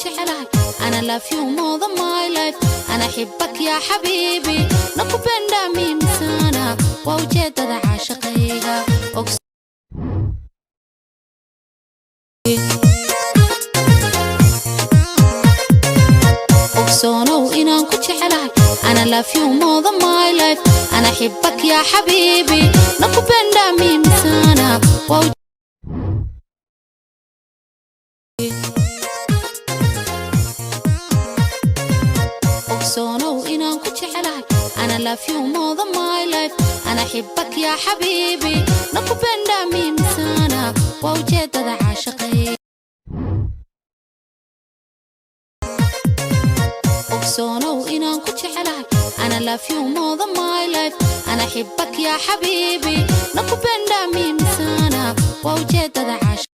Jecelahay. Ana love you more than my life. Ana حبك يا حبيبي. Nakupenda mimi sana. Waa ujeedada caashaqayga. Ogsoonow inaan ku jecelahay. Ana love you more than my life. Ana حبك يا حبيبي. Nakupenda mimi sana. Waa ogsoonow inaan ku jecelahay. Ana love you more than my life. Ana حبك يا حبيبي. Nakupenda mimi sana. Waa ujeedada caashaqayga. Ogsoonow inaan ku jecelahay. Ana love you more than my life. Ana حبك يا حبيبي. Nakupenda mimi sana. Waa ujeedada caashaqayga.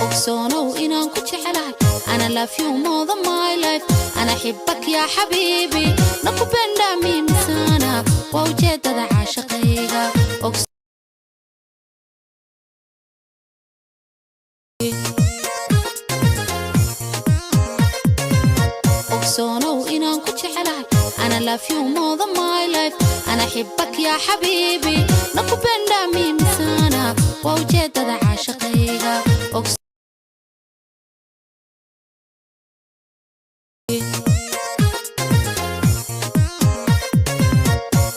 Ogsoonow inaan ku jecelahay. Ana love you more than my life. Ana حبك يا حبيبي. Nakupenda mimi sana. Waa ujeedada caashaqayga. Ogsoonow inaan ku jecelahay. Ana love you more than my life. Ana حبك يا حبيبي. Nakupenda mimi sana. Waa ujeedada caashaqayga.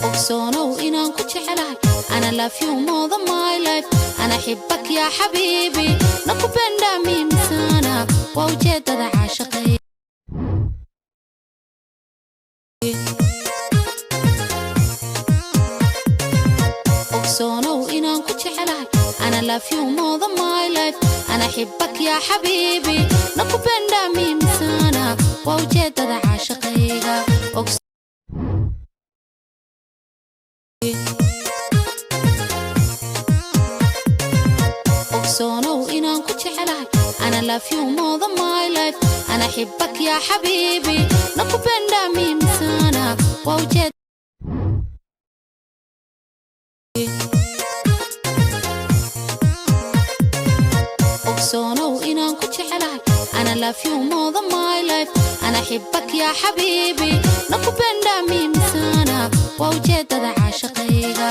Ogsoonow inaan ku jecelahay. Ana love you more than my life. Ana حبك يا حبيبي. Nakupenda mimi sana. Waa ujeedada caashaqayga. Ogsoonow inaan ku jecelahay. Ana love you more than my life. Ana حبك يا حبيبي. Nakupenda mimi sana. Waa ujeedada caashaqayga. Ogsoonow inaan ku jecelahay. Ana love you more than my life. Ana حبك يا حبيبي. Nakupenda mimi sana. Waa ujeed Ogsoonow inaan ku jecelahay. Ana love you more than my life. Ana حبك يا حبيبي. Nakupenda mimi sana. Waa ujeedada caashaqayga.